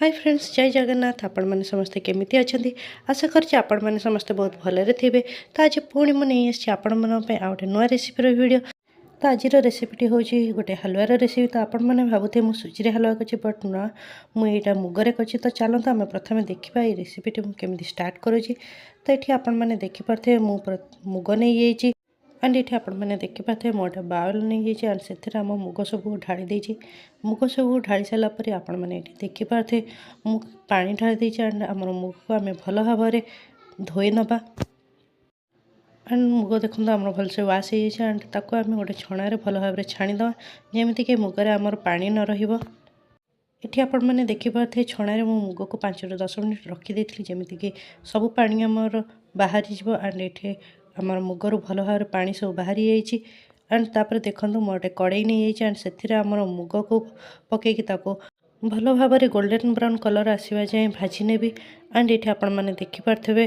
High friends, ଜୟ ଜଗନ୍ନାଥ। ଆପଣମାନେ ସମସ୍ତେ କେମିତି ଅଛନ୍ତି? ଆଶା କରୁଛି ଆପଣମାନେ ସମସ୍ତେ ବହୁତ ଭଲରେ ଥିବେ। ତ ଆଜି ପୁଣି ମୁଁ ନେଇ ଆସିଛି ଆପଣମାନଙ୍କ ପାଇଁ ଆଉ ଗୋଟେ ନୂଆ ରେସିପିର ଭିଡ଼ିଓ। ତ ଆଜିର ରେସିପିଟି ହେଉଛି ଗୋଟେ ହାଲୁଆର ରେସିପି। ତ ଆପଣମାନେ ଭାବୁଥିବେ ମୁଁ ସୁଜିରେ ହାଲୁଆ କରିଛି, ବଟ୍ ନା, ମୁଁ ଏଇଟା ମୁଗରେ କରିଛି। ତ ଚାଲନ୍ତୁ, ଆମେ ପ୍ରଥମେ ଦେଖିବା ଏଇ ରେସିପିଟି ମୁଁ କେମିତି ଷ୍ଟାର୍ଟ କରୁଛି। ତ ଏଠି ଆପଣମାନେ ଦେଖିପାରୁଥିବେ, ମୁଁ ମୁଗ ନେଇଯାଇଛି। ଆଣ୍ଡ ଏଠି ଆପଣମାନେ ଦେଖିପାରୁଥିବେ, ମୁଁ ଗୋଟେ ବାଉଲ୍ ନେଇଯାଇଛି ଆଣ୍ଡ ସେଥିରେ ଆମ ମୁଗ ସବୁ ଢାଳି ଦେଇଛି। ମୁଗ ସବୁ ଢାଳି ସାରିଲା ପରେ ଆପଣମାନେ ଏଠି ଦେଖିପାରୁଥିବେ, ମୁଁ ପାଣି ଢାଳି ଦେଇଛି। ଆଣ୍ଡ ଆମର ମୁଗକୁ ଆମେ ଭଲ ଭାବରେ ଧୋଇ ନେବା। ଆଣ୍ଡ ମୁଗ ଦେଖନ୍ତୁ, ଆମର ଭଲସେ ୱାଶ୍ ହେଇଯାଇଛି। ଆଣ୍ଡ ତାକୁ ଆମେ ଗୋଟେ ଛଣାରେ ଭଲ ଭାବରେ ଛାଣିଦେବା, ଯେମିତିକି ମୁଗରେ ଆମର ପାଣି ନ ରହିବ। ଏଠି ଆପଣମାନେ ଦେଖିପାରୁଥିବେ, ଛଣାରେ ମୁଁ ମୁଗକୁ 5ରୁ 10 ମିନିଟ୍ ରଖିଦେଇଥିଲି, ଯେମିତିକି ସବୁ ପାଣି ଆମର ବାହାରିଯିବ। ଆଣ୍ଡ ଏଠି ଆମର ମୁଗରୁ ଭଲ ଭାବରେ ପାଣି ସବୁ ବାହାରି ଯାଇଛି। ଆଣ୍ଡ ତାପରେ ଦେଖନ୍ତୁ, ମୁଁ ଗୋଟେ କଡ଼େଇ ନେଇଯାଇଛି। ଆଣ୍ଡ ସେଥିରେ ଆମର ମୁଗକୁ ପକାଇକି ତାକୁ ଭଲ ଭାବରେ ଗୋଲ୍ଡେନ୍ ବ୍ରାଉନ୍ କଲର୍ ଆସିବା ଯାଏଁ ଭାଜି ନେବି। ଆଣ୍ଡ ଏଠି ଆପଣମାନେ ଦେଖିପାରୁଥିବେ,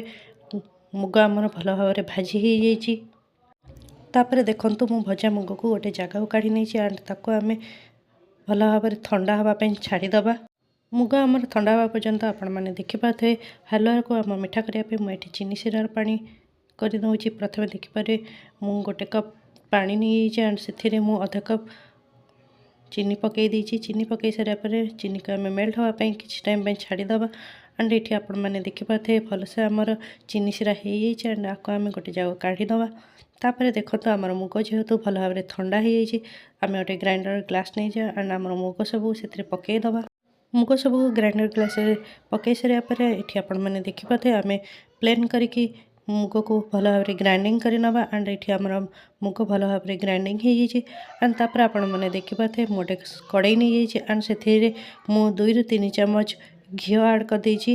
ମୁଗ ଆମର ଭଲ ଭାବରେ ଭାଜି ହେଇଯାଇଛି। ତାପରେ ଦେଖନ୍ତୁ, ମୁଁ ଭଜା ମୁଗକୁ ଗୋଟେ ଜାଗାକୁ କାଢ଼ି ନେଇଛି। ଆଣ୍ଡ ତାକୁ ଆମେ ଭଲ ଭାବରେ ଥଣ୍ଡା ହେବା ପାଇଁ ଛାଡ଼ିଦେବା। ମୁଗ ଆମର ଥଣ୍ଡା ହେବା ପର୍ଯ୍ୟନ୍ତ ଆପଣମାନେ ଦେଖିପାରୁଥିବେ, ହାଲୁଆକୁ ଆମ ମିଠା କରିବା ପାଇଁ ମୁଁ ଏଠି ଚିନି ଶିରାର ପାଣି କରି ନେଉଛି। ପ୍ରଥମେ ଦେଖିପାରିବେ, ମୁଁ ଗୋଟେ କପ୍ ପାଣି ନେଇଯାଇଛି। ଆଣ୍ଡ ସେଥିରେ ମୁଁ ଅଧ କପ୍ ଚିନି ପକାଇ ଦେଇଛି। ଚିନି ପକାଇ ସାରିବା ପରେ ଚିନିକୁ ଆମେ ମେଲ୍ଟ ହେବା ପାଇଁ କିଛି ଟାଇମ୍ ପାଇଁ ଛାଡ଼ିଦେବା। ଆଣ୍ଡ ଏଠି ଆପଣମାନେ ଦେଖିପାରୁଥିବେ, ଭଲସେ ଆମର ଚିନି ଶିରା ହେଇଯାଇଛି। ଆଣ୍ଡ ଆକୁ ଆମେ ଗୋଟେ ଜାଗାକୁ କାଢ଼ିଦେବା। ତାପରେ ଦେଖନ୍ତୁ, ଆମର ମୁଗ ଯେହେତୁ ଭଲ ଭାବରେ ଥଣ୍ଡା ହେଇଯାଇଛି, ଆମେ ଗୋଟେ ଗ୍ରାଇଣ୍ଡର ଗ୍ଲାସ୍ ନେଇଯିବା। ଆଣ୍ଡ ଆମର ମୁଗ ସବୁ ସେଥିରେ ପକାଇଦେବା। ମୁଗ ସବୁ ଗ୍ରାଇଣ୍ଡର ଗ୍ଲାସ୍ରେ ପକାଇ ସାରିବା ପରେ ଏଠି ଆପଣମାନେ ଦେଖିପାରୁଥିବେ, ଆମେ ପ୍ଲେନ୍ କରିକି ମୁଗକୁ ଭଲ ଭାବରେ ଗ୍ରାଇଣ୍ଡିଙ୍ଗ କରି ନେବା। ଆଣ୍ଡ ଏଠି ଆମର ମୁଗ ଭଲ ଭାବରେ ଗ୍ରାଇଣ୍ଡିଙ୍ଗ ହେଇଯାଇଛି। ଆଣ୍ଡ ତାପରେ ଆପଣମାନେ ଦେଖିପାରୁଥିବେ, ମୁଁ ଗୋଟେ କଡ଼େଇ ନେଇଯାଇଛି। ଆଣ୍ଡ ସେଥିରେ ମୁଁ 2ରୁ 3 ଚାମଚ ଘିଅ ଆଡ଼୍ କରିଦେଇଛି।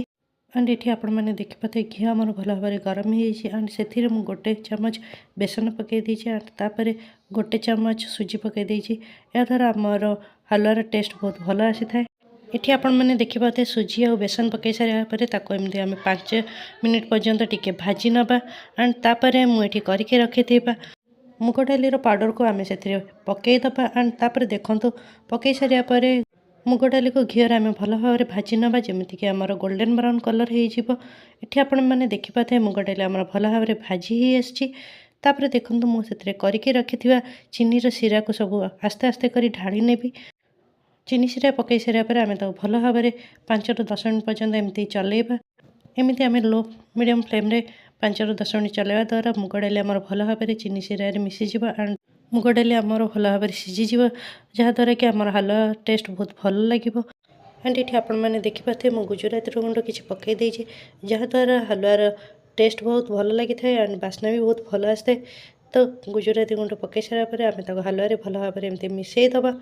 ଆଣ୍ଡ ଏଠି ଆପଣମାନେ ଦେଖିପାରୁଥିବେ, ଘିଅ ଆମର ଭଲ ଭାବରେ ଗରମ ହେଇଯାଇଛି। ଆଣ୍ଡ ସେଥିରେ ମୁଁ ଗୋଟେ ଚାମଚ ବେସନ ପକାଇ ଦେଇଛି। ଆଣ୍ଡ ତାପରେ ଗୋଟେ ଚାମଚ ସୁଜି ପକାଇ ଦେଇଛି। ଏହାଦ୍ୱାରା ଆମର ହାଲୁଆର ଟେଷ୍ଟ ବହୁତ ଭଲ ଆସିଥାଏ। ଏଠି ଆପଣମାନେ ଦେଖିପାରୁଥିବେ, ସୁଜି ଆଉ ବେସନ ପକାଇ ସାରିବା ପରେ ତାକୁ ଏମିତି ଆମେ 5 ମିନିଟ୍ ପର୍ଯ୍ୟନ୍ତ ଟିକେ ଭାଜି ନେବା। ଆଣ୍ଡ ତାପରେ ମୁଁ ଏଠି କରିକି ରଖିଥିବା ମୁଗ ଡାଲିର ପାଉଡ଼ରକୁ ଆମେ ସେଥିରେ ପକାଇଦେବା। ଆଣ୍ଡ ତାପରେ ଦେଖନ୍ତୁ, ପକାଇ ସାରିବା ପରେ ମୁଗ ଡାଲିକୁ ଘିଅରେ ଆମେ ଭଲ ଭାବରେ ଭାଜି ନେବା, ଯେମିତିକି ଆମର ଗୋଲ୍ଡେନ୍ ବ୍ରାଉନ୍ କଲର୍ ହେଇଯିବ। ଏଠି ଆପଣମାନେ ଦେଖିପାରୁଥିବେ, ମୁଗ ଡାଲି ଆମର ଭଲ ଭାବରେ ଭାଜି ହେଇ ଆସିଛି। ତାପରେ ଦେଖନ୍ତୁ, ମୁଁ ସେଥିରେ କରିକି ରଖିଥିବା ଚିନିର ଶିରାକୁ ସବୁ ଆସ୍ତେ ଆସ୍ତେ କରି ଢାଳି ନେବି। ଚିନି ଶିରା ପକାଇ ସାରିବା ପରେ ଆମେ ତାକୁ ଭଲ ଭାବରେ 5ରୁ 10 ମିନିଟ୍ ପର୍ଯ୍ୟନ୍ତ ଏମିତି ଚଲେଇବା। ଏମିତି ଆମେ ଲୋ ମିଡ଼ିୟମ୍ ଫ୍ଲେମ୍ରେ 5ରୁ 10 ମିନିଟ୍ ଚଲାଇବା ଦ୍ୱାରା ମୁଗ ଡାଲି ଆମର ଭଲ ଭାବରେ ଚିନି ଶିରାରେ ମିଶିଯିବ। ଆଣ୍ଡ ମୁଗ ଡାଲି ଆମର ଭଲ ଭାବରେ ସିଝିଯିବ, ଯାହାଦ୍ୱାରା କି ଆମର ହାଲୁଆ ଟେଷ୍ଟ ବହୁତ ଭଲ ଲାଗିବ। ଆଣ୍ଡ ଏଠି ଆପଣମାନେ ଦେଖିପାରୁଥିବେ, ମୁଁ ଗୁଜୁରାତିର ଗୁଣ୍ଡ କିଛି ପକାଇ ଦେଇଛି, ଯାହାଦ୍ୱାରା ହାଲୁଆର ଟେଷ୍ଟ ବହୁତ ଭଲ ଲାଗିଥାଏ ଆଣ୍ଡ ବାସ୍ନା ବି ବହୁତ ଭଲ ଆସିଥାଏ। ତ ଗୁଜୁରାତି ଗୁଣ୍ଡ ପକାଇ ସାରିବା ପରେ ଆମେ ତାକୁ ହାଲୁଆରେ ଭଲ ଭାବରେ ଏମିତି ମିଶାଇ ଦେବା।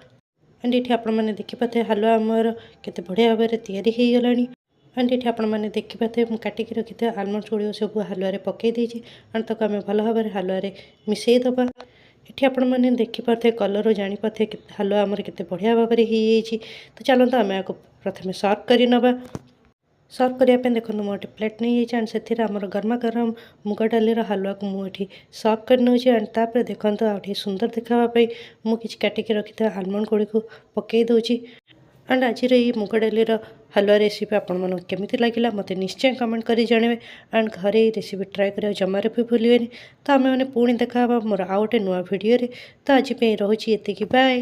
ଆଣ୍ଡ ଏଠି ଆପଣମାନେ ଦେଖିପାରୁଥିବେ, ହାଲୁଆ ଆମର କେତେ ବଢ଼ିଆ ଭାବରେ ତିଆରି ହେଇଗଲାଣି। ଆଣ୍ଡ ଏଠି ଆପଣମାନେ ଦେଖିପାରୁଥିବେ, ମୁଁ କାଟିକି ରଖିଥିବା ଆଲମଣ୍ଡ ଗୁଡ଼ିକ ସବୁ ହାଲୁଆରେ ପକାଇ ଦେଇଛି। ଆଣ୍ଡ ତାକୁ ଆମେ ଭଲ ଭାବରେ ହାଲୁଆରେ ମିଶାଇ ଦେବା। ଏଠି ଆପଣମାନେ ଦେଖିପାରୁଥିବେ, କଲର୍ରୁ ଜାଣିପାରୁଥିବେ ହାଲୁଆ ଆମର କେତେ ବଢ଼ିଆ ଭାବରେ ହେଇଯାଇଛି। ତ ଚାଲନ୍ତୁ, ଆମେ ଆକୁ ପ୍ରଥମେ ସର୍ଭ କରି ନେବା। ସର୍ଭ କରିବା ପାଇଁ ଦେଖନ୍ତୁ, ମୁଁ ଗୋଟେ ପ୍ଲେଟ୍ ନେଇଯାଇଛି। ଆଣ୍ଡ ସେଥିରେ ଆମର ଗରମା ଗରମ ମୁଗ ଡାଲିର ହାଲୁଆକୁ ମୁଁ ଏଠି ସର୍ଭ କରି ନେଉଛି। ଆଣ୍ଡ ତାପରେ ଦେଖନ୍ତୁ, ଆଉ ଟିକେ ସୁନ୍ଦର ଦେଖାହେବା ପାଇଁ ମୁଁ କିଛି କାଟିକି ରଖିଥିବା ଆଲମଣ୍ଡ ଗୁଡ଼ିକୁ ପକାଇ ଦେଉଛି। ଆଣ୍ଡ ଆଜିର ଏଇ ମୁଗ ଡାଲିର ହାଲୁଆ ରେସିପି ଆପଣମାନଙ୍କୁ କେମିତି ଲାଗିଲା, ମୋତେ ନିଶ୍ଚୟ କମେଣ୍ଟ କରି ଜଣାଇବେ। ଆଣ୍ଡ ଘରେ ଏଇ ରେସିପି ଟ୍ରାଏ କରିବାକୁ ଜମାରେ ବି ଭୁଲିବେନି। ତ ଆମେମାନେ ପୁଣି ଦେଖା ହେବା ମୋର ଆଉ ଗୋଟେ ନୂଆ ଭିଡ଼ିଓରେ। ତ ଆଜି ପାଇଁ ରହୁଛି ଏତିକି। ବାଏ।